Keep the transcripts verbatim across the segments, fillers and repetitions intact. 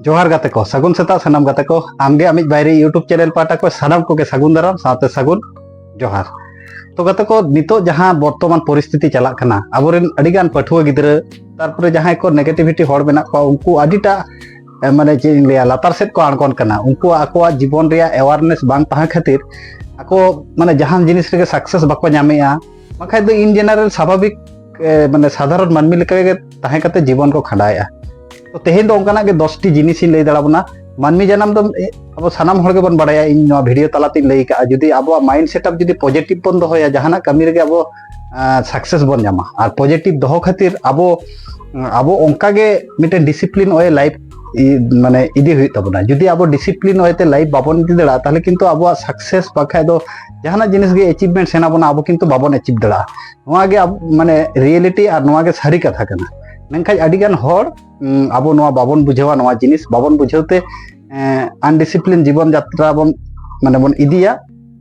ᱡᱚᱦᱟᱨ ᱜᱟᱛᱮ ᱠᱚ, ᱥᱟᱹᱜᱩᱱ ᱥᱮᱛᱟᱜ ᱥᱟᱱᱟᱢ ᱜᱟᱛᱮ ᱠᱚ᱾ ᱟᱢᱜᱮ ᱟᱢᱤᱡ ᱵᱟᱭᱨᱤ YouTube ᱪᱮᱱᱮᱞ ᱯᱟᱦᱴᱟ ᱠᱷᱚᱱ ᱥᱟᱱᱟᱢ ᱠᱚᱜᱮ ᱥᱟᱹᱜᱩᱱ ᱫᱟᱨᱟᱢ ᱥᱟᱶᱛᱮ ᱥᱟᱹᱜᱩᱱ ᱡᱚᱦᱟᱨ᱾ ᱛᱚ ᱜᱟᱛᱮ ᱠᱚ, ᱱᱤᱛᱚᱜ ᱡᱟᱦᱟᱸ ᱵᱚᱨᱛᱚᱢᱟᱱ ᱯᱚᱨᱤᱥᱛᱷᱤᱛᱤ ᱪᱟᱞᱟᱜ ᱠᱟᱱᱟ, ᱟᱵᱚᱨᱮᱱ ᱟᱹᱰᱤᱜᱟᱱ ᱯᱟᱹᱴᱷᱩᱣᱟᱹ ᱜᱤᱫᱽᱨᱟᱹ, ᱛᱟᱨᱯᱚᱨᱮ ᱡᱟᱦᱟᱸᱭ ᱠᱚ negativity ᱦᱚᱲ ᱢᱮᱱᱟᱜ ᱠᱚᱣᱟ, ᱩᱱᱠᱩ ᱟᱹᱰᱤᱴᱟᱜ ᱮ, ᱢᱟᱱᱮ ᱪᱮᱫ ᱤᱧ ᱞᱟᱹᱭᱟ, ᱞᱟᱛᱟᱨ ᱥᱮᱫ ᱠᱚ ᱟᱬᱜᱚᱱ ᱠᱟᱱᱟ᱾ ᱩᱱᱠᱩᱣᱟᱜ ᱟᱠᱚᱣᱟᱜ ᱡᱤᱵᱚᱱ ᱨᱮᱭᱟᱜ awareness ᱵᱟᱝ ᱛᱟᱦᱮᱸ ᱠᱷᱟᱹᱛᱤᱨ ᱟᱠᱚ ᱢᱟᱱᱮ ᱡᱟᱦᱟᱱ ᱡᱤᱱᱤᱥ ᱨᱮᱜᱮ success ᱵᱟᱠᱚ ᱧᱟᱢᱮᱜᱼᱟ᱾ ᱵᱟᱠᱷᱟᱡ ᱫᱚ in general ᱥᱟᱵᱷᱟᱵᱤᱠ ᱮ, ᱢᱟᱱᱮ ᱥᱟᱫᱷᱟᱨᱚᱱ ᱢᱟᱹᱱᱢᱤ ᱞᱮᱠᱟ ᱜᱮ ᱛᱟᱦᱮᱸ ᱠᱟᱛᱮ ᱡᱤᱵᱚᱱ ᱠᱚ ᱠᱷᱟᱸᱰᱟᱣᱮᱜᱼᱟ᱾ ᱛᱚ ᱛᱮᱦᱮᱧ ᱫᱚ ᱚᱱᱠᱟᱱᱟᱜ ᱜᱮ ᱫᱚᱥᱴᱤ ᱡᱤᱱᱤᱥ ᱤᱧ ᱞᱟᱹᱭ ᱫᱟᱲᱮᱭᱟᱵᱚᱱᱟ᱾ ᱢᱟᱹᱱᱢᱤ ᱡᱟᱱᱟᱢ ᱫᱚ ᱮ, ᱟᱵᱚ ᱥᱟᱱᱟᱢ ᱦᱚᱲ ᱜᱮᱵᱚᱱ ᱵᱟᱲᱟᱭᱟ, ᱤᱧ ᱱᱚᱣᱟ video ᱛᱟᱞᱟᱛᱮᱧ ᱞᱟᱹᱭ ᱠᱟᱜᱼᱟ, ᱡᱩᱫᱤ ᱟᱵᱚᱣᱟᱜ mind setup ᱡᱩᱫᱤ positive ᱵᱚᱱ ᱫᱚᱦᱚᱭᱟ, ᱡᱟᱦᱟᱱᱟᱜ ᱠᱟᱹᱢᱤ ᱨᱮᱜᱮ ᱟᱵᱚ success ᱵᱚᱱ ᱧᱟᱢᱟ᱾ ᱟᱨ positive ᱫᱚᱦᱚ ᱠᱷᱟᱹᱛᱤᱨ ᱟᱵᱚ ᱟᱵᱚ ᱚᱱᱠᱟ ᱜᱮ ᱢᱤᱫᱴᱮᱱ discipline way life ᱢᱟᱱᱮ ᱤᱫᱤ ᱦᱩᱭᱩᱜ ᱛᱟᱵᱚᱱᱟ᱾ ᱡᱩᱫᱤ ᱟᱵᱚ discipline way ᱛᱮ life ᱵᱟᱵᱚᱱ ᱤᱫᱤ ᱫᱟᱲᱮᱭᱟᱜᱼᱟ, ᱛᱟᱦᱚᱞᱮ ᱠᱤᱱᱛᱩ ᱟᱵᱚᱣᱟᱜ success ᱵᱟᱠᱷᱟᱡ ᱫᱚ ᱡᱟᱦᱟᱱᱟᱜ ᱡᱤᱱᱤᱥ ᱜᱮ achievement ᱥᱟᱱᱟ ᱵᱚᱱᱟ, ᱟᱵᱚ ᱠᱤᱱᱛᱩ ᱵᱟᱵᱚᱱ achieve ᱫᱟᱲᱮᱭᱟᱜᱼᱟ᱾ ᱱᱚᱣᱟ ᱜᱮ ᱟᱵᱚ, ᱢᱟᱱᱮ reality ᱟᱨ ᱱᱚᱣᱟ ᱜᱮ ᱥᱟᱹᱨᱤ ᱠᱟᱛᱷᱟ ᱠᱟᱱᱟ᱾ ᱢᱮᱱᱠᱷᱟᱱ ᱟᱹᱰᱤᱜᱟᱱ ᱦᱚᱲ ᱩᱸ, ᱟᱵᱚ ᱱᱚᱣᱟ ᱵᱟᱵᱚᱱ ᱵᱩᱡᱷᱟᱹᱣᱟ, ᱱᱚᱣᱟ ᱡᱤᱱᱤᱥ ᱵᱟᱵᱚᱱ ᱵᱩᱡᱷᱟᱹᱣ ᱛᱮ ᱮᱸ, undiscipline ᱡᱤᱵᱚᱱ ᱡᱟᱛᱨᱟ ᱵᱚᱱ ᱢᱟᱱᱮ ᱵᱚᱱ ᱤᱫᱤᱭᱟ᱾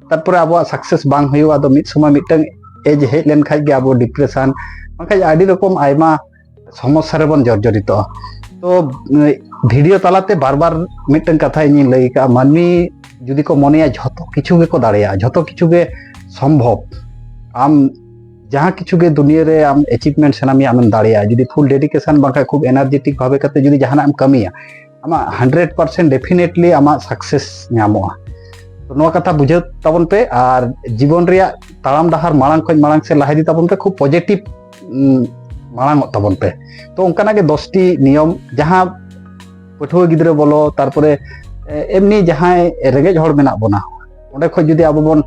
ᱛᱟᱨᱯᱚᱨᱮ ᱟᱵᱚᱣᱟᱜ success ᱵᱟᱝ ᱦᱩᱭᱩᱜᱼᱟ᱾ ᱟᱫᱚ ᱢᱤᱫ ᱥᱚᱢᱚᱭ ᱢᱤᱫᱴᱟᱝ age ᱦᱮᱡ ᱞᱮᱱᱠᱷᱟᱡ ᱜᱮ ᱟᱵᱚ depression, ᱵᱟᱝᱠᱷᱟᱡ ᱟᱹᱰᱤ ᱨᱚᱠᱚᱢ ᱟᱭᱢᱟ ᱥᱚᱢᱚᱥᱥᱟ ᱨᱮᱵᱚᱱ ᱡᱚᱨᱡᱚᱨᱤᱛᱚᱜᱼᱟ᱾ ᱛᱚ video ᱛᱟᱞᱟᱛᱮ ᱵᱟᱨ ᱵᱟᱨ ᱢᱤᱫᱴᱟᱝ ᱠᱟᱛᱷᱟ ᱤᱧᱤᱧ ᱞᱟᱹᱭ ᱠᱟᱜᱼᱟ, ᱢᱟᱹᱱᱢᱤ ᱡᱩᱫᱤ ᱠᱚ ᱢᱚᱱᱮᱭᱟ ᱡᱷᱚᱛᱚ ᱠᱤᱪᱷᱩ ᱜᱮᱠᱚ ᱫᱟᱲᱮᱭᱟᱜᱼᱟ, ᱡᱷᱚᱛᱚ ᱠᱤᱪᱷᱩ ᱜᱮ ᱥᱚᱢᱵᱷᱚᱵ, ᱟᱢ ᱡᱟᱦᱟᱸ ᱠᱤᱪᱷᱩ ᱜᱮ ᱫᱩᱱᱤᱭᱟᱹ ᱨᱮ ᱟᱢ achievement ᱥᱟᱱᱟ ᱢᱮᱭᱟ, ᱟᱢᱮᱢ ᱫᱟᱲᱮᱭᱟᱜᱼᱟ᱾ ᱡᱩᱫᱤ full dedication ᱵᱟᱝᱠᱷᱟᱡ ᱠᱷᱩᱵ energetic ᱵᱷᱟᱵᱮ ᱠᱟᱛᱮ ᱡᱩᱫᱤ ᱡᱟᱦᱟᱱᱟᱜ ᱮᱢ ᱠᱟᱹᱢᱤᱭᱟ, ᱟᱢᱟᱜ hundred percent definitely ᱟᱢᱟᱜ success ᱧᱟᱢᱚᱜᱼᱟ᱾ ᱛᱚ ᱱᱚᱣᱟ ᱠᱟᱛᱷᱟ ᱵᱩᱡᱷᱟᱹᱣ ᱛᱟᱵᱚᱱ ᱯᱮ ᱟᱨ ᱡᱤᱵᱚᱱ ᱨᱮᱭᱟᱜ ᱛᱟᱲᱟᱢ ᱰᱟᱦᱟᱨ ᱢᱟᱲᱟᱝ ᱠᱷᱚᱱ ᱢᱟᱲᱟᱝ ᱥᱮᱫ ᱞᱟᱦᱟ ᱤᱫᱤ ᱛᱟᱵᱚᱱ ᱯᱮ, ᱠᱷᱩᱵ positive ᱩᱸ, ᱢᱟᱲᱟᱝᱚᱜ ᱛᱟᱵᱚᱱ ᱯᱮ᱾ ᱛᱚ ᱚᱱᱠᱟᱱᱟᱜ ᱜᱮ ᱫᱚᱥᱴᱤ ᱱᱤᱭᱚᱢ, ᱡᱟᱦᱟᱸ ᱯᱟᱹᱴᱷᱩᱣᱟᱹ ᱜᱤᱫᱽᱨᱟᱹ ᱵᱚᱞᱚ, ᱛᱟᱨᱯᱚᱨᱮ ᱮ, ᱮᱢᱱᱤ ᱡᱟᱦᱟᱸᱭ ᱨᱮᱸᱜᱮᱡ ᱦᱚᱲ ᱢᱮᱱᱟᱜ ᱵᱚᱱᱟ, ᱚᱸᱰᱮ ᱠᱷᱚᱡ ᱡᱩᱫᱤ ᱟᱵᱚ ᱵᱚᱱ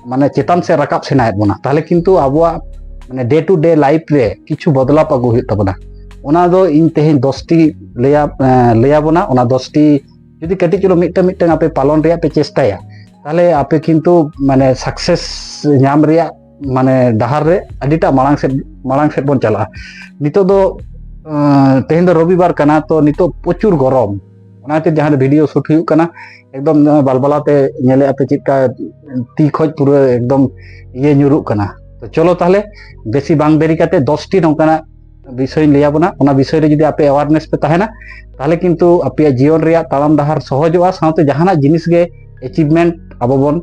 ᱢᱟᱱᱮ ᱪᱮᱛᱟᱱ ᱥᱮᱫ ᱨᱟᱠᱟᱵ ᱥᱟᱱᱟᱭᱮᱫ ᱵᱚᱱᱟ, ᱛᱟᱦᱚᱞᱮ ᱠᱤᱱᱛᱩ ᱟᱵᱚᱣᱟᱜ ᱢᱟᱱᱮ day to day life ᱨᱮ ᱠᱤᱪᱷᱩ ᱵᱚᱫᱞᱟᱣ ᱟᱹᱜᱩ ᱦᱩᱭᱩᱜ ᱛᱟᱵᱚᱱᱟ᱾ ᱚᱱᱟ ᱫᱚ ᱤᱧ ᱛᱮᱦᱮᱧ ᱫᱚᱥᱴᱤ ᱞᱟᱹᱭᱟ, ᱮ, ᱞᱟᱹᱭᱟᱵᱚᱱᱟ᱾ ᱚᱱᱟ ᱫᱚᱥᱴᱤ ᱡᱩᱫᱤ ᱠᱟᱹᱴᱤᱡ ᱪᱩᱞᱩᱝ ᱢᱤᱫᱴᱟᱝ ᱢᱤᱫᱴᱟᱝ ᱟᱯᱮ ᱯᱟᱞᱚᱱ ᱨᱮᱭᱟᱜ ᱯᱮ ᱪᱮᱥᱴᱟᱭᱟ, ᱛᱟᱦᱚᱞᱮ ᱟᱯᱮ ᱠᱤᱱᱛᱩ ᱢᱟᱱᱮ success ᱧᱟᱢ ᱨᱮᱭᱟᱜ ᱢᱟᱱᱮ ᱰᱟᱦᱟᱨ ᱨᱮ ᱟᱹᱰᱤᱴᱟ ᱢᱟᱲᱟᱝ ᱥᱮᱫ, ᱢᱟᱲᱟᱝ ᱥᱮᱫ ᱵᱚᱱ ᱪᱟᱞᱟᱜᱼᱟ᱾ ᱱᱤᱛᱚᱜ ᱫᱚ, ᱮ, ᱛᱮᱦᱮᱧ ᱫᱚ ᱨᱚᱵᱤᱵᱟᱨ ᱠᱟᱱᱟ, ᱛᱚ ᱱᱤᱛᱚᱜ ᱯᱨᱚᱪᱩᱨ ᱜᱚᱨᱚᱢ, ᱚᱱᱟ ᱠᱷᱟᱹᱛᱤᱨ ᱡᱟᱦᱟᱸ ᱨᱮ video shoot ᱦᱩᱭᱩᱜ ᱠᱟᱱᱟ, ᱮᱠᱫᱚᱢ ᱱᱚᱜᱼᱚᱭ ᱵᱟᱞᱵᱟᱞᱟ ᱛᱮ ᱧᱮᱞᱮᱫᱼᱟ ᱯᱮ ᱪᱮᱫᱠᱟ ᱛᱤ ᱠᱷᱚᱡ ᱯᱩᱨᱟᱹ ᱮᱠᱫᱚᱢ ᱤᱭᱟᱹ ᱧᱩᱨᱩᱜ ᱠᱟᱱᱟ᱾ ᱛᱚ ᱪᱚᱞᱚ ᱛᱟᱦᱞᱮ ᱵᱮᱥᱤ ᱵᱟᱝ ᱫᱮᱨᱤ ᱠᱟᱛᱮ ᱫᱚᱥᱴᱤ ᱱᱚᱝᱠᱟᱱᱟᱜ ᱵᱤᱥᱚᱭ ᱤᱧ ᱞᱟᱹᱭ ᱟᱵᱚᱱᱟ, ᱚᱱᱟ ᱵᱤᱥᱚᱭ ᱨᱮ ᱡᱩᱫᱤ ᱟᱯᱮ awareness ᱯᱮ ᱛᱟᱦᱮᱱᱟ, ᱛᱟᱦᱚᱞᱮ ᱠᱤᱱᱛᱩ ᱟᱯᱮᱭᱟᱜ ᱡᱤᱭᱚᱱ ᱨᱮᱭᱟᱜ ᱛᱟᱲᱟᱢ ᱰᱟᱦᱟᱨ ᱥᱚᱦᱚᱡᱚᱜᱼᱟ, ᱥᱟᱶᱛᱮ ᱡᱟᱦᱟᱱᱟᱜ ᱡᱤᱱᱤᱥ ᱜᱮ achievement ᱟᱵᱚ ᱵᱚᱱ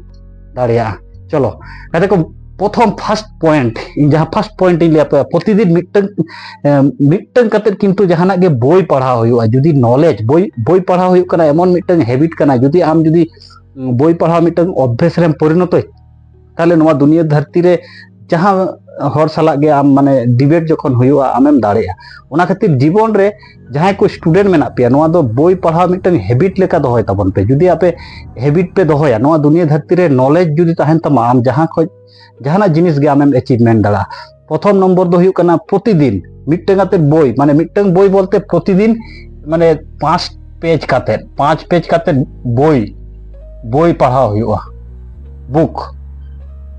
ᱫᱟᱲᱮᱭᱟᱜᱼᱟ᱾ ᱪᱚᱞᱚ ᱜᱟᱛᱮ ᱠᱚ, ᱯᱨᱚᱛᱷᱚᱢ first point, ᱤᱧ ᱡᱟᱦᱟᱸ first point ᱤᱧ ᱞᱟᱹᱭ ᱟᱯᱮᱭᱟ, ᱯᱨᱚᱛᱤᱫᱤᱱ ᱢᱤᱫᱴᱟᱝ ᱮ, ᱢᱤᱫᱴᱟᱝ ᱠᱟᱛᱮᱫ ᱠᱤᱱᱛᱩ ᱡᱟᱦᱟᱱᱟᱜ ᱜᱮ ᱵᱳᱭ ᱯᱟᱲᱦᱟᱣ ᱦᱩᱭᱩᱜᱼᱟ᱾ ᱡᱩᱫᱤ knowledge ᱵᱳᱭ, ᱵᱳᱭ ᱯᱟᱲᱦᱟᱣ ᱦᱩᱭᱩᱜ ᱠᱟᱱᱟ, ᱮᱢᱚᱱ ᱢᱤᱫᱴᱟᱝ habit ᱠᱟᱱᱟ, ᱡᱩᱫᱤ ᱟᱢ ᱡᱩᱫᱤ ᱵᱳᱭ ᱯᱟᱲᱦᱟᱣ ᱢᱤᱫᱴᱟᱝ ᱚᱵᱵᱷᱮᱥ ᱨᱮᱢ ᱯᱚᱨᱤᱱᱚᱛᱚᱭ, ᱛᱟᱦᱞᱮ ᱱᱚᱣᱟ ᱫᱩᱱᱤᱭᱟᱹ ᱫᱷᱟᱹᱨᱛᱤ ᱨᱮ ᱡᱟᱦᱟᱸ ᱦᱚᱲ ᱥᱟᱞᱟᱜ ᱜᱮ ᱟᱢ ᱢᱟᱱᱮ debate ᱡᱚᱠᱷᱚᱱ ᱦᱩᱭᱩᱜᱼᱟ, ᱟᱢᱮᱢ ᱫᱟᱲᱮᱭᱟᱜᱼᱟ᱾ ᱚᱱᱟ ᱠᱷᱟᱹᱛᱤᱨ ᱡᱤᱵᱚᱱ ᱨᱮ ᱡᱟᱦᱟᱸᱭ ᱠᱚ student ᱢᱮᱱᱟᱜ ᱯᱮᱭᱟ, ᱱᱚᱣᱟ ᱫᱚ ᱵᱳᱭ ᱯᱟᱲᱦᱟᱣ ᱢᱤᱫᱴᱟᱝ habit ᱞᱮᱠᱟ ᱫᱚᱦᱚᱭ ᱛᱟᱵᱚᱱ ᱯᱮ᱾ ᱡᱩᱫᱤ ᱟᱯᱮ habit ᱯᱮ ᱫᱚᱦᱚᱭᱟ, ᱱᱚᱣᱟ ᱫᱩᱱᱤᱭᱟᱹ ᱫᱷᱟᱹᱨᱛᱤ ᱨᱮ knowledge ᱡᱩᱫᱤ ᱛᱟᱦᱮᱱ ᱛᱟᱢᱟ, ᱟᱢ ᱡᱟᱦᱟᱸ ᱠᱷᱚᱡ ᱡᱟᱦᱟᱱᱟᱜ ᱡᱤᱱᱤᱥ ᱜᱮ ᱟᱢᱮᱢ achievement ᱫᱟᱲᱮᱭᱟᱜᱼᱟ᱾ ᱯᱨᱚᱛᱷᱚᱢ ᱱᱚᱢᱵᱚᱨ ᱫᱚ ᱦᱩᱭᱩᱜ ᱠᱟᱱᱟ ᱯᱨᱚᱛᱤᱫᱤᱱ ᱢᱤᱫᱴᱟᱝ ᱠᱟᱛᱮ ᱵᱳᱭ, ᱢᱟᱱᱮ ᱢᱤᱫᱴᱟᱝ ᱵᱳᱭ ᱵᱚᱞᱛᱮ ᱯᱨᱚᱛᱤᱫᱤᱱ ᱢᱟᱱᱮ ᱯᱟᱸᱪ page ᱠᱟᱛᱮ, ᱯᱟᱸᱪ page ᱠᱟᱛᱮ ᱵᱳᱭ, ᱵᱳᱭ ᱯᱟᱲᱦᱟᱣ ᱦᱩᱭᱩᱜᱼᱟ, book,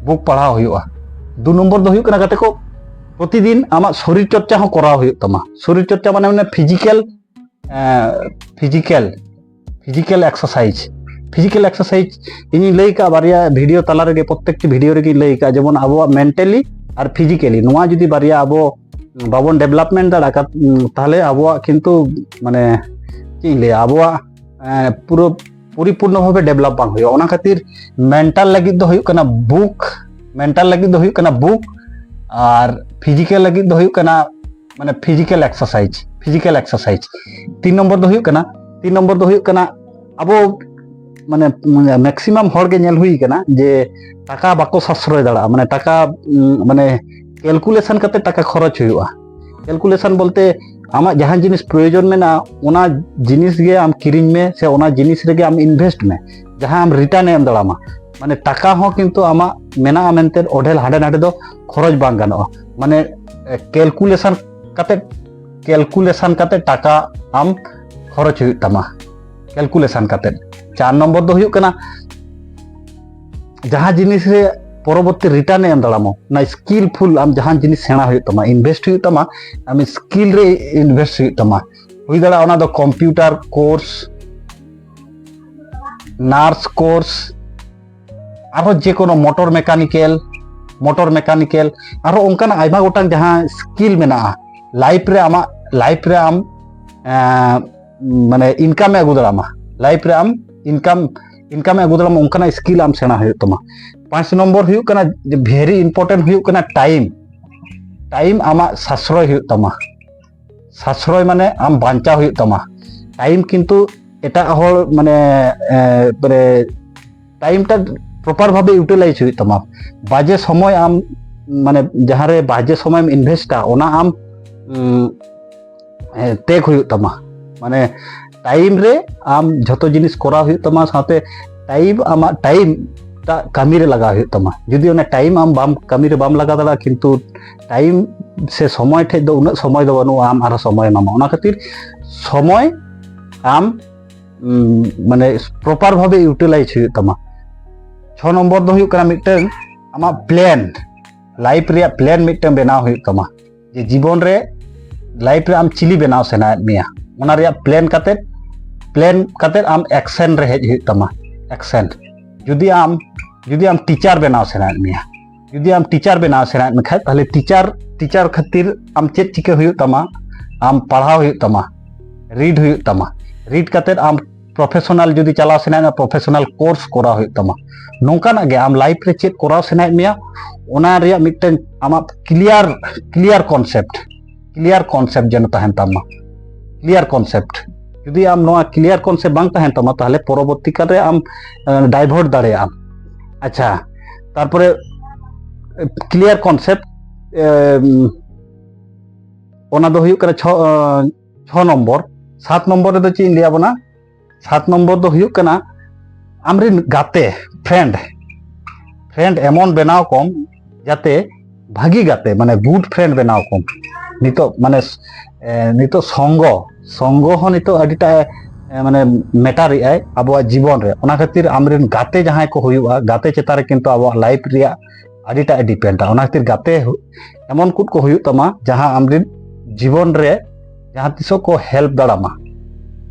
book ᱯᱟᱲᱦᱟᱣ ᱦᱩᱭᱩᱜᱼᱟ᱾ ᱫᱩ ᱱᱚᱢᱵᱚᱨ ᱫᱚ ᱦᱩᱭᱩᱜ ᱠᱟᱱᱟ ᱜᱟᱛᱮ ᱠᱚ, ᱯᱨᱚᱛᱤᱫᱤᱱ ᱟᱢᱟᱜ ᱥᱚᱨᱤᱨ ᱪᱚᱨᱪᱟ ᱦᱚᱸ ᱠᱚᱨᱟᱣ ᱦᱩᱭᱩᱜ ᱛᱟᱢᱟ᱾ ᱥᱚᱨᱤᱨ ᱪᱚᱨᱪᱟ ᱢᱟᱱᱮ, ᱢᱟᱱᱮ physical, physical, physical exercise, physical exercise ᱤᱧᱤᱧ ᱞᱟᱹᱭ ᱠᱟᱜᱼᱟ ᱵᱟᱨᱭᱟ video ᱛᱟᱞᱟ ᱨᱮᱜᱮ, ᱯᱨᱚᱛᱮᱠᱴᱤ video ᱨᱮᱜᱮᱧ ᱞᱟᱹᱭ ᱠᱟᱜᱼᱟ, ᱡᱮᱢᱚᱱ ᱟᱵᱚᱣᱟᱜ mentally ᱟᱨ physically, ᱱᱚᱣᱟ ᱡᱩᱫᱤ ᱵᱟᱨᱭᱟ ᱟᱵᱚ ᱵᱟᱵᱚᱱ development ᱫᱟᱲᱮᱭᱟᱜᱼᱟ, ᱛᱟᱦᱞᱮ ᱟᱵᱚᱣᱟᱜ ᱠᱤᱱᱛᱩ ᱢᱟᱱᱮ ᱪᱮᱫ ᱤᱧ ᱞᱟᱹᱭᱟ, ᱟᱵᱚᱣᱟᱜ ᱮ, ᱯᱩᱨᱟᱹ ᱯᱚᱨᱤᱯᱩᱨᱱᱚ ᱵᱷᱟᱵᱮ develop ᱵᱟᱝ ᱦᱩᱭᱩᱜᱼᱟ᱾ ᱚᱱᱟ ᱠᱷᱟᱹᱛᱤᱨ mental ᱞᱟᱹᱜᱤᱫ ᱫᱚ ᱦᱩᱭᱩᱜ ᱠᱟᱱᱟ book, mental ᱞᱟᱹᱜᱤᱫ ᱫᱚ ᱦᱩᱭᱩᱜ ᱠᱟᱱᱟ book, ᱟᱨ physical ᱞᱟᱹᱜᱤᱫ ᱫᱚ ᱦᱩᱭᱩᱜ ᱠᱟᱱᱟ ᱢᱟᱱᱮ physical exercise, physical exercise᱾ ᱛᱤᱱ ᱱᱚᱢᱵᱚᱨ ᱫᱚ ᱦᱩᱭᱩᱜ ᱠᱟᱱᱟ, ᱛᱤᱱ ᱱᱚᱢᱵᱚᱨ ᱫᱚ ᱦᱩᱭᱩᱜ ᱠᱟᱱᱟ ᱟᱵᱚ ᱢᱟᱱᱮ maximum ᱦᱚᱲ ᱜᱮ ᱧᱮᱞ ᱦᱩᱭ ᱠᱟᱱᱟ ᱡᱮ ᱴᱟᱠᱟ ᱵᱟᱠᱚ ᱥᱟᱥᱨᱚᱭ ᱫᱟᱲᱮᱭᱟᱜᱼᱟ, ᱢᱟᱱᱮ ᱴᱟᱠᱟ ᱩᱸ, ᱢᱟᱱᱮ calculation ᱠᱟᱛᱮ ᱴᱟᱠᱟ ᱠᱷᱚᱨᱚᱪ ᱦᱩᱭᱩᱜᱼᱟ᱾ Calculation ᱵᱚᱞᱛᱮ ᱟᱢᱟᱜ ᱡᱟᱦᱟᱸ ᱡᱤᱱᱤᱥ ᱯᱨᱚᱭᱳᱡᱚᱱ ᱢᱮᱱᱟᱜᱼᱟ, ᱚᱱᱟ ᱡᱤᱱᱤᱥ ᱜᱮ ᱟᱢ ᱠᱤᱨᱤᱧ ᱢᱮ, ᱥᱮ ᱚᱱᱟ ᱡᱤᱱᱤᱥ ᱨᱮᱜᱮ ᱟᱢ invest ᱢᱮ, ᱡᱟᱦᱟᱸ ᱟᱢ return ᱮ ᱮᱢ ᱫᱟᱲᱮᱭᱟᱢᱟ᱾ ᱢᱟᱱᱮ ᱴᱟᱠᱟ ᱦᱚᱸ ᱠᱤᱱᱛᱩ ᱟᱢᱟᱜ ᱢᱮᱱᱟᱜᱼᱟ ᱢᱮᱱᱛᱮ ᱚᱰᱮᱞ ᱦᱟᱸᱰᱮ ᱱᱟᱰᱮ ᱫᱚ ᱠᱷᱚᱨᱚᱪ ᱵᱟᱝ ᱜᱟᱱᱚᱜᱼᱟ᱾ ᱢᱟᱱᱮ calculation ᱠᱟᱛᱮ, calculation ᱠᱟᱛᱮ ᱴᱟᱠᱟ ᱟᱢ ᱠᱷᱚᱨᱚᱪ ᱦᱩᱭᱩᱜ ᱛᱟᱢᱟ, calculation ᱠᱟᱛᱮ᱾ ᱪᱟᱨ ᱱᱚᱢᱵᱚᱨ ᱫᱚ ᱦᱩᱭᱩᱜ ᱠᱟᱱᱟ ᱡᱟᱦᱟᱸ ᱡᱤᱱᱤᱥ ᱨᱮ ᱯᱚᱨᱚᱵᱚᱨᱛᱤ return ᱮ ᱮᱢ ᱫᱟᱲᱮᱭᱟᱢᱟ, ᱚᱱᱟ skillful ᱟᱢ ᱡᱟᱦᱟᱸ ᱡᱤᱱᱤᱥ ᱥᱮᱬᱟ ᱦᱩᱭᱩᱜ ᱛᱟᱢᱟ, invest ᱦᱩᱭᱩᱜ ᱛᱟᱢᱟ, ᱟᱢ skill ᱨᱮ invest ᱦᱩᱭᱩᱜ ᱛᱟᱢᱟ᱾ ᱦᱩᱭ ᱫᱟᱲᱮᱭᱟᱜᱼᱟ ᱚᱱᱟ ᱫᱚ computer course, nurse course, ᱟᱨᱦᱚᱸ ᱡᱮ ᱠᱳᱱᱳ motor mechanical, motor mechanical, ᱟᱨᱦᱚᱸ ᱚᱱᱠᱟᱱᱟᱜ ᱟᱭᱢᱟ ᱜᱚᱴᱟᱝ ᱡᱟᱦᱟᱸ skill ᱢᱮᱱᱟᱜᱼᱟ, ᱞᱟᱭᱤᱯᱷ ᱨᱮ ᱟᱢᱟᱜ ᱞᱟᱭᱤᱯᱷ ᱨᱮ ᱟᱢ ᱮᱸ, ᱢᱟᱱᱮ ᱤᱱᱠᱟᱢ ᱮ ᱟᱹᱜᱩ ᱫᱟᱲᱮᱭᱟᱜ ᱢᱟ᱾ ᱞᱟᱭᱤᱯᱷ ᱨᱮ ᱟᱢ ᱤᱱᱠᱟᱢ ᱤᱱᱠᱟᱢ ᱮ ᱟᱹᱜᱩ ᱫᱟᱲᱮᱭᱟᱜ ᱢᱟ, ᱚᱱᱠᱟᱱᱟᱜ ᱥᱠᱤᱞ ᱟᱢ ᱥᱮᱬᱟ ᱦᱩᱭᱩᱜ ᱛᱟᱢᱟ᱾ ᱯᱟᱸᱪ ᱱᱚᱢᱵᱚᱨ ᱦᱩᱭᱩᱜ ᱠᱟᱱᱟ, ᱵᱷᱮᱨᱤ ᱤᱢᱯᱚᱨᱴᱮᱱᱴ ᱦᱩᱭᱩᱜ ᱠᱟᱱᱟ ᱴᱟᱭᱤᱢ᱾ ᱴᱟᱭᱤᱢ ᱟᱢᱟᱜ ᱥᱟᱥᱨᱚᱭ ᱦᱩᱭᱩᱜ ᱛᱟᱢᱟ᱾ ᱥᱟᱥᱨᱚᱭ ᱢᱟᱱᱮ ᱟᱢ ᱵᱟᱧᱪᱟᱣ ᱦᱩᱭᱩᱜ ᱛᱟᱢᱟ᱾ ᱴᱟᱭᱤᱢ ᱠᱤᱱᱛᱩ ᱮᱴᱟᱜ ᱦᱚᱲ ᱢᱟᱱᱮ ᱮ, ᱢᱟᱱᱮ ᱴᱟᱭᱤᱢ ᱴᱟ ᱯᱨᱚᱯᱟᱨ ᱵᱷᱟᱵᱮ ᱤᱭᱩᱴᱤᱞᱟᱭᱤᱡᱽ ᱦᱩᱭᱩᱜ ᱛᱟᱢᱟ᱾ ᱵᱟᱡᱮ ᱥᱚᱢᱚᱭ ᱟᱢ ᱢᱟᱱᱮ ᱡᱟᱦᱟᱸᱨᱮ ᱵᱟᱡᱮ ᱥᱚᱢᱚᱭ ᱮᱢ ᱤᱱᱵᱷᱮᱥᱴᱟ, ᱚᱱᱟ ᱟᱢ ᱩᱢ, ᱮ, ᱛᱮᱜ ᱦᱩᱭᱩᱜ ᱛᱟᱢᱟ᱾ ᱢᱟᱱᱮ ᱴᱟᱭᱤᱢ ᱨᱮ ᱟᱢ ᱡᱷᱚᱛᱚ ᱡᱤᱱᱤᱥ ᱠᱚᱨᱟᱣ ᱦᱩᱭᱩᱜ ᱛᱟᱢᱟ, ᱥᱟᱶᱛᱮ ᱴᱟᱭᱤᱢ ᱟᱢᱟᱜ ᱴᱟᱭᱤᱢ ᱴᱟᱜ ᱠᱟᱹᱢᱤ ᱨᱮ ᱞᱟᱜᱟᱣ ᱦᱩᱭᱩᱜ ᱛᱟᱢᱟ᱾ ᱡᱩᱫᱤ ᱚᱱᱟ ᱴᱟᱭᱤᱢ ᱟᱢ ᱵᱟᱢ ᱠᱟᱹᱢᱤ ᱨᱮ ᱵᱟᱢ ᱞᱟᱜᱟᱣ ᱫᱟᱲᱮᱭᱟᱜᱼᱟ, ᱠᱤᱱᱛᱩ ᱴᱟᱭᱤᱢ ᱥᱮ ᱥᱚᱢᱚᱭ ᱴᱷᱮᱡ ᱫᱚ ᱩᱱᱟᱹᱜ ᱥᱚᱢᱚᱭ ᱫᱚ ᱵᱟᱹᱱᱩᱜᱼᱟ ᱟᱢ ᱟᱨᱦᱚᱸ ᱥᱚᱢᱚᱭ ᱮᱢᱟᱢᱟ᱾ ᱚᱱᱟ ᱠᱷᱟᱹᱛᱤᱨ ᱥᱚᱢᱚᱭ ᱟᱢ ᱩᱢ, ᱢᱟᱱᱮ ᱯᱨᱚᱯᱟᱨ ᱵᱷᱟᱵᱮ ᱤᱭᱩᱴᱤᱞᱟᱭᱤᱡᱽ ᱦᱩᱭᱩᱜ ᱛᱟᱢᱟ᱾ ᱪᱷᱚ ᱱᱚᱢᱵᱚᱨ ᱫᱚ ᱦᱩᱭᱩᱜ ᱠᱟᱱᱟ ᱢᱤᱫᱴᱟᱝ ᱟᱢᱟᱜ ᱯᱞᱮᱱ, ᱞᱟᱭᱤᱯᱷ ᱨᱮᱭᱟᱜ ᱯᱞᱮᱱ ᱢᱤᱫᱴᱟᱝ ᱵᱮᱱᱟᱣ ᱦᱩᱭᱩᱜ ᱛᱟᱢᱟ᱾ ᱡᱮ ᱡᱤᱵᱚᱱ ᱨᱮ ᱞᱟᱭᱤᱯᱷ ᱨᱮ ᱟᱢ ᱪᱤᱞᱤ ᱵᱮᱱᱟᱣ ᱥᱟᱱᱟᱭᱮᱫ ᱢᱮᱭᱟ, ᱚᱱᱟ ᱨᱮᱭᱟᱜ ᱯᱞᱮᱱ ᱠᱟᱛᱮᱫ ᱯᱞᱮᱱ ᱠᱟᱛᱮᱫ ᱟᱢ ᱮᱠᱥᱮᱱ ᱨᱮ ᱦᱮᱡ ᱦᱩᱭᱩᱜ ᱛᱟᱢᱟ᱾ ᱮᱠᱥᱮᱱ ᱡᱩᱫᱤ ᱟᱢ ᱡᱩᱫᱤ ᱟᱢ ᱴᱤᱪᱟᱨ ᱵᱮᱱᱟᱣ ᱥᱟᱱᱟᱭᱮᱫ ᱢᱮᱭᱟ, ᱡᱩᱫᱤ ᱟᱢ ᱴᱤᱪᱟᱨ ᱵᱮᱱᱟᱣ ᱥᱟᱱᱟᱭᱮᱫ ᱢᱮ ᱠᱷᱟᱡ, ᱛᱟᱦᱚᱞᱮ ᱴᱤᱪᱟᱨ ᱴᱤᱪᱟᱨ ᱠᱷᱟᱹᱛᱤᱨ ᱟᱢ ᱪᱮᱫ ᱪᱤᱠᱟᱹ ᱦᱩᱭᱩᱜ ᱛᱟᱢᱟ? ᱟᱢ ᱯᱟᱲᱦᱟᱣ ᱦᱩᱭᱩᱜ ᱛᱟᱢᱟ, ᱨᱤᱰ ᱦᱩᱭᱩᱜ ᱛᱟᱢᱟ᱾ ᱨᱤᱰ ᱠᱟᱛᱮᱫ ᱟᱢ ᱯᱨᱚᱯᱷᱮᱥᱚᱱᱟᱞ ᱡᱩᱫᱤ ᱪᱟᱞᱟᱣ ᱥᱟᱱᱟᱭᱮᱫ ᱢᱮᱭᱟ, ᱯᱨᱚᱯᱷᱮᱥᱚᱱᱟᱞ ᱠᱳᱨᱥ ᱠᱚᱨᱟᱣ ᱦᱩᱭᱩᱜ ᱛᱟᱢᱟ᱾ ᱱᱚᱝᱠᱟᱱᱟᱜ ᱜᱮ ᱟᱢ ᱞᱟᱭᱤᱯᱷ ᱨᱮ ᱪᱮᱫ ᱠᱚᱨᱟᱣ ᱥᱟᱱᱟᱭᱮᱫ ᱢᱮᱭᱟ, ᱚᱱᱟ ᱨᱮᱭᱟᱜ ᱢᱤᱫᱴᱮᱱ ᱟᱢᱟᱜ clear clear concept clear concept ᱡᱮᱱᱚ ᱛᱟᱦᱮᱱ ᱛᱟᱢᱟ᱾ ᱠᱞᱤᱭᱟᱨ ᱠᱚᱱᱥᱮᱯᱴ ᱡᱩᱫᱤ ᱟᱢ ᱱᱚᱣᱟ ᱠᱞᱤᱭᱟᱨ ᱠᱚᱱᱥᱮᱯᱴ ᱵᱟᱝ ᱛᱟᱦᱮᱱ ᱛᱟᱢᱟ, ᱛᱟᱦᱚᱞᱮ ᱯᱚᱨᱚᱵᱚᱨᱛᱤ ᱠᱟᱞ ᱨᱮ ᱟᱢ ᱰᱟᱭᱵᱷᱟᱨᱴ ᱫᱟᱲᱮᱭᱟᱜ ᱟᱢ᱾ ᱟᱪᱪᱷᱟ, ᱛᱟᱨᱯᱚᱨᱮ ᱠᱞᱤᱭᱟᱨ ᱠᱚᱱᱥᱮᱯᱴ ᱚᱱᱟ ᱫᱚ ᱦᱩᱭᱩᱜ ᱠᱟᱱᱟ ᱪᱷᱚ ᱪᱷᱚ ᱱᱚᱢᱵᱚᱨ᱾ ᱥᱟᱛ ᱱᱚᱢᱵᱚᱨ ᱨᱮᱫᱚ ᱪᱮᱫ ᱤᱧ ᱞᱟᱹᱭ ᱟᱵᱚᱱᱟ? ᱥᱟᱛ ᱱᱚᱢᱵᱚᱨ ᱫᱚ ᱦᱩᱭᱩᱜ ᱠᱟᱱᱟ ᱟᱢᱨᱮᱱ ᱜᱟᱛᱮ, ᱯᱷᱨᱮᱱᱰ ᱯᱷᱨᱮᱱᱰ ᱮᱢᱚᱱ ᱵᱮᱱᱟᱣ ᱠᱚᱢ, ᱡᱟᱛᱮ ᱵᱷᱟᱹᱜᱤ ᱜᱟᱛᱮ, ᱢᱟᱱᱮ ᱜᱩᱰ ᱯᱷᱨᱮᱱᱰ ᱵᱮᱱᱟᱣ ᱠᱚᱢ᱾ ᱱᱤᱛᱚᱜ ᱢᱟᱱᱮ ᱮ, ᱱᱤᱛᱚᱜ ᱥᱚᱝᱜᱚ ᱥᱚᱝᱜᱚ ᱦᱚᱸ ᱱᱤᱛᱚᱜ ᱟᱹᱰᱤᱴᱟ ᱮ, ᱢᱟᱱᱮ ᱢᱮᱴᱟᱨ ᱮᱫᱟᱭ ᱟᱵᱚᱣᱟᱜ ᱡᱤᱵᱚᱱ ᱨᱮ᱾ ᱚᱱᱟ ᱠᱷᱟᱹᱛᱤᱨ ᱟᱢᱨᱮᱱ ᱜᱟᱛᱮ ᱡᱟᱦᱟᱸᱭ ᱠᱚ ᱦᱩᱭᱩᱜᱼᱟ, ᱜᱟᱛᱮ ᱪᱮᱛᱟᱱ ᱨᱮ ᱠᱤᱱᱛᱩ ᱟᱵᱚᱣᱟᱜ ᱞᱟᱭᱤᱯᱷ ᱨᱮᱭᱟᱜ ᱟᱹᱰᱤᱴᱟᱜ ᱮ ᱰᱤᱯᱮᱱᱰᱟ᱾ ᱚᱱᱟ ᱠᱷᱟᱹᱛᱤᱨ ᱜᱟᱛᱮ ᱦᱩ- ᱮᱢᱚᱱ ᱠᱩᱫ ᱠᱚ ᱦᱩᱭᱩᱜ ᱛᱟᱢᱟ, ᱡᱟᱦᱟᱸ ᱟᱢᱨᱮᱱ ᱡᱤᱵᱚᱱ ᱨᱮ ᱡᱟᱦᱟᱸ ᱛᱤᱥᱚᱜ ᱠᱚ ᱦᱮᱞᱯ ᱫᱟᱲᱟᱢᱟ᱾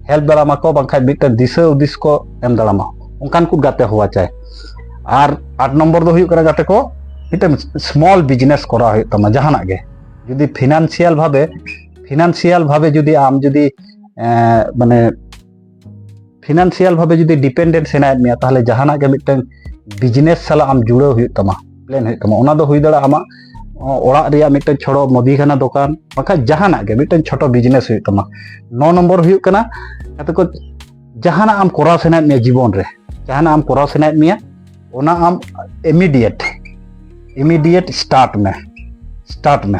ᱦᱮᱞᱯ ᱫᱟᱲᱟᱢᱟᱠᱚ, ᱵᱟᱝᱠᱷᱟᱱ ᱢᱤᱫᱴᱮᱱ ᱫᱤᱥᱟᱹ ᱦᱩᱫᱤᱥ ᱠᱚ ᱮᱢ ᱫᱟᱲᱟᱢᱟ᱾ ᱚᱱᱠᱟᱱ ᱠᱚ ᱜᱟᱛᱮ ᱦᱚᱣᱟ ᱪᱟᱭ᱾ ᱟᱨ ᱟᱴ ᱱᱚᱢᱵᱚᱨ ᱫᱚ ᱦᱩᱭᱩᱜ ᱠᱟᱱᱟ, ᱜᱟᱛᱮ ᱠᱚ, ᱢᱤᱫᱴᱮᱱ ᱥᱢᱚᱞ ᱵᱤᱡᱽᱱᱮᱥ ᱠᱚᱨᱟᱣ ᱦᱩᱭᱩᱜ ᱛᱟᱢᱟ, ᱡᱟᱦᱟᱱᱟᱜ ᱜᱮ᱾ ᱡᱩᱫᱤ ᱯᱷᱤᱱᱟᱱᱥᱤᱭᱟᱞ ᱵᱷᱟᱵᱮ ᱯᱷᱤᱱᱟᱱᱥᱤᱭᱟᱞ ᱵᱷᱟᱵᱮ ᱡᱩᱫᱤ ᱟᱢ ᱡᱩᱫᱤ ᱮᱸ, ᱢᱟᱱᱮ ᱯᱷᱤᱱᱟᱱᱥᱤᱭᱟᱞ ᱵᱷᱟᱵᱮ ᱡᱩᱫᱤ ᱰᱤᱯᱮᱱᱰᱮᱱᱴ ᱥᱟᱱᱟᱭᱮᱫ ᱢᱮᱭᱟ, ᱛᱟᱦᱚᱞᱮ ᱡᱟᱦᱟᱱᱟᱜ ᱜᱮ ᱢᱤᱫᱴᱟᱝ ᱵᱤᱡᱽᱱᱮᱥ ᱥᱟᱞᱟᱜ ᱟᱢ ᱡᱩᱲᱟᱹᱣ ᱦᱩᱭᱩᱜ ᱛᱟᱢᱟ, ᱯᱞᱮᱱ ᱦᱩᱭᱩᱜ ᱛᱟᱢᱟ᱾ ᱚᱱᱟ ᱫᱚ ᱦᱩᱭ ᱫᱟᱲᱮᱭᱟᱜᱼᱟ ᱟᱢᱟᱜ ᱚᱲᱟᱜ ᱨᱮᱭᱟᱜ ᱢᱤᱫᱴᱟᱝ ᱪᱷᱳᱴᱳ ᱢᱩᱫᱤ ᱠᱷᱟᱱᱟ ᱫᱚᱠᱟᱱ, ᱵᱟᱝᱠᱷᱟᱱ ᱡᱟᱦᱟᱱᱟᱜ ᱜᱮ ᱢᱤᱫᱴᱟᱝ ᱪᱷᱳᱴᱳ ᱵᱤᱡᱽᱱᱮᱥ ᱦᱩᱭᱩᱜ ᱛᱟᱢᱟ᱾ ᱱᱚ ᱱᱚᱢᱵᱚᱨ ᱦᱩᱭᱩᱜ ᱠᱟᱱᱟ, ᱜᱟᱛᱮ ᱠᱚ, ᱡᱟᱦᱟᱱᱟᱜ ᱟᱢ ᱠᱚᱨᱟᱣ ᱥᱟᱱᱟᱭᱮᱫ ᱢᱮᱭᱟ ᱡᱤᱵᱚᱱ ᱨᱮ, ᱡᱟᱦᱟᱱᱟᱜ ᱟᱢ ᱠᱚᱨᱟᱣ ᱥᱟᱱᱟᱭᱮᱫ ᱢᱮᱭᱟ, ᱚᱱᱟ ᱟᱢ ᱤᱢᱤᱰᱤᱭᱮᱴ ᱤᱢᱤᱰᱤᱭᱮᱴ ᱥᱴᱟᱨᱴ ᱢᱮ ᱥᱴᱟᱨᱴ ᱢᱮ᱾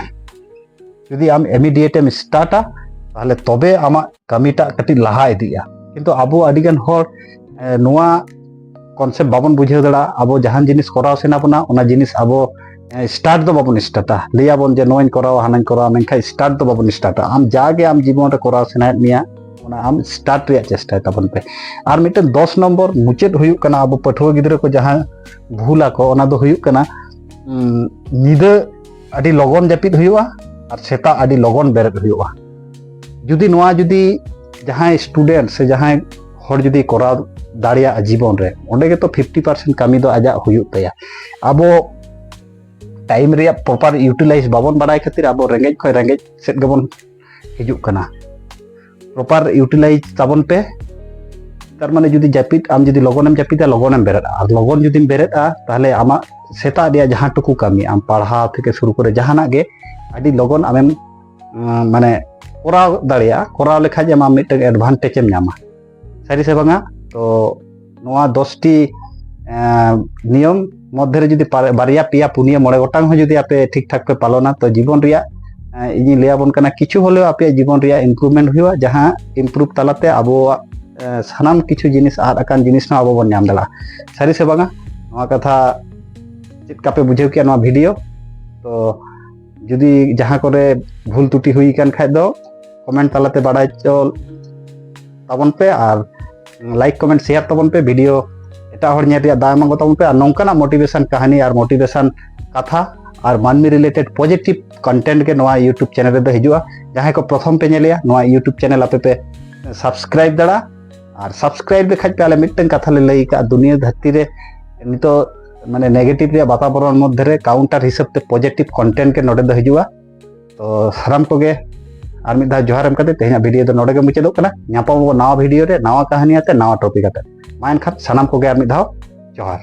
ᱡᱩᱫᱤ ᱟᱢ ᱤᱢᱤᱰᱤᱭᱮᱴ ᱮᱢ ᱥᱴᱟᱨᱴᱟ, ᱛᱟᱦᱚᱞᱮ ᱛᱚᱵᱮ ᱟᱢᱟᱜ ᱠᱟᱹᱢᱤᱴᱟᱜ ᱠᱟᱹᱴᱤᱡ ᱞᱟᱦᱟ ᱤᱫᱤᱜᱼᱟ᱾ ᱠᱤᱱᱛᱩ ᱟᱵᱚ ᱟᱹᱰᱤᱜᱟᱱ ᱦᱚᱲ ᱮ, ᱱᱚᱣᱟ ᱠᱚᱱᱥᱮᱯᱴ ᱵᱟᱵᱚᱱ ᱵᱩᱡᱷᱟᱹᱣ ᱫᱟᱲᱮᱭᱟᱜᱼᱟ᱾ ᱟᱵᱚ ᱡᱟᱦᱟᱱ ᱡᱤᱱᱤᱥ ᱠᱚᱨᱟᱣ ᱥᱟᱱᱟ ᱵᱚᱱᱟ, ᱚᱱᱟ ᱡᱤᱱᱤᱥ ᱟᱵᱚ ᱮ, ᱥᱴᱟᱨᱴ ᱫᱚ ᱵᱟᱵᱚᱱ ᱥᱴᱟᱨᱴᱟ᱾ ᱞᱟᱹᱭᱟᱵᱚᱱ ᱡᱮ ᱱᱚᱣᱟᱧ ᱠᱚᱨᱟᱣᱟ, ᱦᱟᱱᱟᱧ ᱠᱚᱨᱟᱣᱟ, ᱢᱮᱱᱠᱷᱟᱱ ᱥᱴᱟᱨᱴ ᱫᱚ ᱵᱟᱵᱚᱱ ᱥᱴᱟᱨᱴᱟ᱾ ᱟᱢ ᱡᱟᱜᱮ ᱟᱢ ᱡᱤᱵᱚᱱ ᱨᱮ ᱠᱚᱨᱟᱣ ᱥᱟᱱᱟᱭᱮᱫ ᱢᱮᱭᱟ, ᱚᱱᱟ ᱟᱢ ᱥᱴᱟᱨᱴ ᱨᱮᱭᱟᱜ ᱪᱮᱥᱴᱟᱭ ᱛᱟᱵᱚᱱ ᱯᱮ᱾ ᱟᱨ ᱢᱤᱫᱴᱮᱱ ᱫᱚᱥ ᱱᱚᱢᱵᱚᱨ ᱢᱩᱪᱟᱹᱫ ᱦᱩᱭᱩᱜ ᱠᱟᱱᱟ, ᱟᱵᱚ ᱯᱟᱹᱴᱷᱩᱣᱟᱹ ᱜᱤᱫᱽᱨᱟᱹ ᱠᱚ ᱡᱟᱦᱟᱸ ᱵᱷᱩᱞ ᱟᱠᱚ, ᱚᱱᱟ ᱫᱚ ᱦᱩᱭᱩᱜ ᱠᱟᱱᱟ, ᱩᱢ, ᱧᱤᱫᱟᱹ ᱟᱹᱰᱤ ᱞᱚᱜᱚᱱ ᱡᱟᱹᱯᱤᱫ ᱦᱩᱭᱩᱜᱼᱟ ᱟᱨ ᱥᱮᱛᱟᱜ ᱟᱹᱰᱤ ᱞᱚᱜᱚᱱ ᱵᱮᱨᱮᱫ ᱦᱩᱭᱩᱜᱼᱟ᱾ ᱡᱩᱫᱤ ᱱᱚᱣᱟ ᱡᱩᱫᱤ ᱡᱟᱦᱟᱸᱭ ᱥᱴᱩᱰᱮᱱᱴ ᱥᱮ ᱡᱟᱦᱟᱸᱭ ᱦᱚᱲ ᱡᱩᱫᱤ ᱠᱚᱨᱟᱣ ᱫᱟᱲᱮᱭᱟᱜᱼᱟ ᱡᱤᱵᱚᱱ ᱨᱮ, ᱚᱸᱰᱮ ᱜᱮᱛᱚ ᱯᱷᱤᱯᱴᱤ ᱯᱟᱨᱥᱮᱱᱴ ᱠᱟᱹᱢᱤ ᱫᱚ ᱟᱡᱟᱜ ᱦᱩᱭᱩᱜ ᱛᱟᱭᱟ᱾ ᱟᱵᱚ ᱴᱟᱭᱤᱢ ᱨᱮᱭᱟᱜ ᱯᱨᱚᱯᱟᱨ ᱤᱭᱩᱴᱤᱞᱟᱭᱤᱡᱽ ᱵᱟᱵᱚᱱ ᱵᱟᱲᱟᱭ ᱠᱷᱟᱹᱛᱤᱨ ᱟᱵᱚ ᱨᱮᱸᱜᱮᱡ ᱠᱷᱚᱱ ᱨᱮᱸᱜᱮᱡ ᱥᱮᱫ ᱜᱮᱵᱚᱱ ᱦᱤᱡᱩᱜ ᱠᱟᱱᱟ᱾ ᱯᱨᱚᱯᱟᱨ ᱤᱭᱩᱴᱤᱞᱟᱭᱤᱡᱽ ᱛᱟᱵᱚᱱ ᱯᱮ᱾ ᱛᱟᱨ ᱢᱟᱱᱮ ᱡᱩᱫᱤ ᱡᱟᱹᱯᱤᱫ, ᱟᱢ ᱡᱩᱫᱤ ᱞᱚᱜᱚᱱᱮᱢ ᱡᱟᱹᱯᱤᱫᱟ, ᱞᱚᱜᱚᱱᱮᱢ ᱵᱮᱨᱮᱫᱼᱟ, ᱟᱨ ᱞᱚᱜᱚᱱ ᱡᱩᱫᱤᱢ ᱵᱮᱨᱮᱫᱼᱟ, ᱛᱟᱦᱚᱞᱮ ᱟᱢᱟᱜ ᱥᱮᱛᱟᱜ ᱨᱮᱭᱟᱜ ᱡᱟᱦᱟᱸ ᱴᱩᱠᱩ ᱠᱟᱹᱢᱤ, ᱟᱢ ᱯᱟᱲᱦᱟᱣ ᱛᱷᱮᱠᱮ ᱥᱩᱨᱩ ᱠᱚᱨᱮ ᱡᱟᱦᱟᱱᱟᱜ ᱜᱮ, ᱟᱹᱰᱤ ᱞᱚᱜᱚᱱ ᱟᱢᱮᱢ ᱩᱸ, ᱢᱟᱱᱮ ᱠᱚᱨᱟᱣ ᱫᱟᱲᱮᱭᱟᱜᱼᱟ᱾ ᱠᱚᱨᱟᱣ ᱞᱮᱠᱷᱟᱡ ᱮᱢ ᱟᱢ ᱢᱤᱫᱴᱟᱝ ᱮᱰᱵᱷᱟᱱᱴᱮᱡᱽ ᱮᱢ ᱧᱟᱢᱟ, ᱥᱟᱹᱨᱤ ᱥᱮ ᱵᱟᱝᱟ? ᱛᱚ ᱱᱚᱣᱟ ᱫᱚᱥᱴᱤ ᱮᱸ, ᱱᱤᱭᱚᱢ ᱢᱚᱫᱽᱫᱷᱮ ᱨᱮ ᱡᱩᱫᱤ ᱯᱟᱨ-, ᱵᱟᱨᱭᱟ, ᱯᱮᱭᱟ, ᱯᱩᱱᱭᱟᱹ, ᱢᱚᱬᱮ ᱜᱚᱴᱟᱝ ᱦᱚᱸ ᱡᱩᱫᱤ ᱟᱯᱮ ᱴᱷᱤᱠ ᱴᱷᱟᱠ ᱯᱮ ᱯᱟᱞᱚᱱᱟ, ᱛᱚ ᱡᱤᱵᱚᱱ ᱨᱮᱭᱟᱜ ᱮᱸ, ᱤᱧᱤᱧ ᱞᱟᱹᱭ ᱟᱵᱚᱱ ᱠᱟᱱᱟ, ᱠᱤᱪᱷᱩ ᱦᱚᱞᱮᱣ ᱟᱯᱮᱭᱟᱜ ᱡᱤᱵᱚᱱ ᱨᱮᱭᱟᱜ ᱤᱢᱯᱨᱩᱵᱷᱢᱮᱱᱴ ᱦᱩᱭᱩᱜᱼᱟ, ᱡᱟᱦᱟᱸ ᱤᱢᱯᱨᱩᱵᱷ ᱛᱟᱞᱟᱛᱮ ᱟᱵᱚᱣᱟᱜ ᱮᱸ, ᱥᱟᱱᱟᱢ ᱠᱤᱪᱷᱩ ᱡᱤᱱᱤᱥ, ᱟᱫ ᱟᱠᱟᱱ ᱡᱤᱱᱤᱥ ᱦᱚᱸ ᱟᱵᱚ ᱵᱚᱱ ᱧᱟᱢ ᱫᱟᱲᱮᱭᱟᱜᱼᱟ᱾ ᱥᱟᱹᱨᱤ ᱥᱮ ᱵᱟᱝᱟ? ᱱᱚᱣᱟ ᱠᱟᱛᱷᱟ ᱪᱮᱫ ᱞᱮᱠᱟ ᱯᱮ ᱵᱩᱡᱷᱟᱹᱣ ᱠᱮᱜᱼᱟ ᱱᱚᱣᱟ ᱵᱷᱤᱰᱤᱭᱳ? ᱛᱚ ᱡᱩᱫᱤ ᱡᱟᱦᱟᱸ ᱠᱚᱨᱮ ᱵᱷᱩᱞ ᱛᱨᱩᱴᱤ ᱦᱩᱭ ᱟᱠᱟᱱ ᱠᱷᱟᱡ ᱫᱚ ᱠᱚᱢᱮᱱᱴ ᱛᱟᱞᱟᱛᱮ ᱵᱟᱲᱟᱭ ᱦᱚᱪᱚ ᱛᱟᱵᱚᱱ ᱯᱮ, ᱟᱨ ᱞᱟᱭᱤᱠ, ᱠᱚᱢᱮᱱᱴ, ᱥᱮᱭᱟᱨ ᱛᱟᱵᱚᱱ ᱯᱮ᱾ ᱵᱷᱤᱰᱤᱭᱳ ᱮᱴᱟᱜ ᱦᱚᱲ ᱧᱮᱞ ᱨᱮᱭᱟᱜ ᱫᱟᱣ ᱮᱢᱟ ᱠᱚ ᱛᱟᱵᱚᱱ ᱯᱮ, ᱟᱨ ᱱᱚᱝᱠᱟᱱᱟᱜ ᱢᱳᱴᱤᱵᱷᱮᱥᱚᱱ ᱠᱟᱹᱦᱱᱤ ᱟᱨ ᱢᱳᱴᱤᱵᱷᱮᱥᱚᱱ ᱠᱟᱛᱷᱟ ᱟᱨ ᱢᱟᱹᱱᱢᱤ ᱨᱤᱞᱮᱴᱮᱰ ᱯᱚᱡᱤᱴᱤᱵᱷ ᱠᱚᱱᱴᱮᱱᱴ ᱜᱮ ᱱᱚᱣᱟ YouTube ᱪᱮᱱᱮᱞ ᱨᱮᱫᱚ ᱦᱤᱡᱩᱜᱼᱟ᱾ ᱡᱟᱦᱟᱸᱭ ᱠᱚ ᱯᱨᱚᱛᱷᱚᱢ ᱯᱮ ᱧᱮᱞᱮᱜᱼᱟ, ᱱᱚᱣᱟ YouTube ᱪᱮᱱᱮᱞ ᱟᱯᱮ ᱯᱮ ᱥᱟᱵᱥᱠᱨᱟᱭᱤᱵ ᱫᱟᱲᱮᱭᱟᱜᱼᱟ᱾ ᱟᱨ ᱥᱟᱵᱥᱠᱨᱟᱭᱤᱵ ᱞᱮᱠᱷᱟᱡ ᱯᱮ, ᱟᱞᱮ ᱢᱤᱫᱴᱟᱝ ᱠᱟᱛᱷᱟ ᱞᱮ ᱞᱟᱹᱭ ᱠᱟᱜᱼᱟ, ᱫᱩᱱᱤᱭᱟᱹ ᱫᱷᱟᱹᱨᱛᱤ ᱨᱮ ᱱᱤᱛᱚᱜ ᱢᱟᱱᱮ ᱱᱮᱜᱮᱴᱤᱵᱷ ᱨᱮᱭᱟᱜ ᱵᱟᱛᱟᱵᱚᱨᱚᱱ ᱢᱚᱫᱽᱫᱷᱮ ᱨᱮ ᱠᱟᱣᱩᱱᱴᱟᱨ ᱦᱤᱥᱟᱹᱵ ᱛᱮ ᱯᱚᱡᱤᱴᱤᱵᱷ ᱠᱚᱱᱴᱮᱱᱴ ᱜᱮ ᱱᱚᱰᱮ ᱫᱚ ᱦᱤᱡᱩᱜᱼᱟ᱾ ᱛᱚ ᱥᱟᱱᱟᱢ ᱠᱚᱜᱮ ᱟᱨ ᱢᱤᱫ ᱫᱷᱟᱣ ᱡᱚᱦᱟᱨ ᱮᱢ ᱠᱟᱛᱮ ᱛᱮᱦᱮᱧᱟᱜ ᱵᱷᱤᱰᱤᱭᱳ ᱫᱚ ᱱᱚᱰᱮ ᱜᱮ ᱢᱩᱪᱟᱹᱫᱚᱜ ᱠᱟᱱᱟ᱾ ᱧᱟᱯᱟᱢ ᱟᱵᱚ ᱱᱟᱣᱟ ᱵᱷᱤᱰᱤᱭᱳ ᱨᱮ, ᱱᱟᱣᱟ ᱠᱟᱹᱦᱱᱤ ᱟᱛᱮ, ᱱᱟᱣᱟ ᱴᱚᱯᱤᱠ ᱟᱛᱮ᱾ ᱢᱟ ᱮᱱᱠᱷᱟᱱ ᱥᱟᱱᱟᱢ ᱠᱚᱜᱮ ᱟᱨ ᱢᱤᱫ ᱫᱷᱟᱣ ᱡᱚᱦᱟᱨ᱾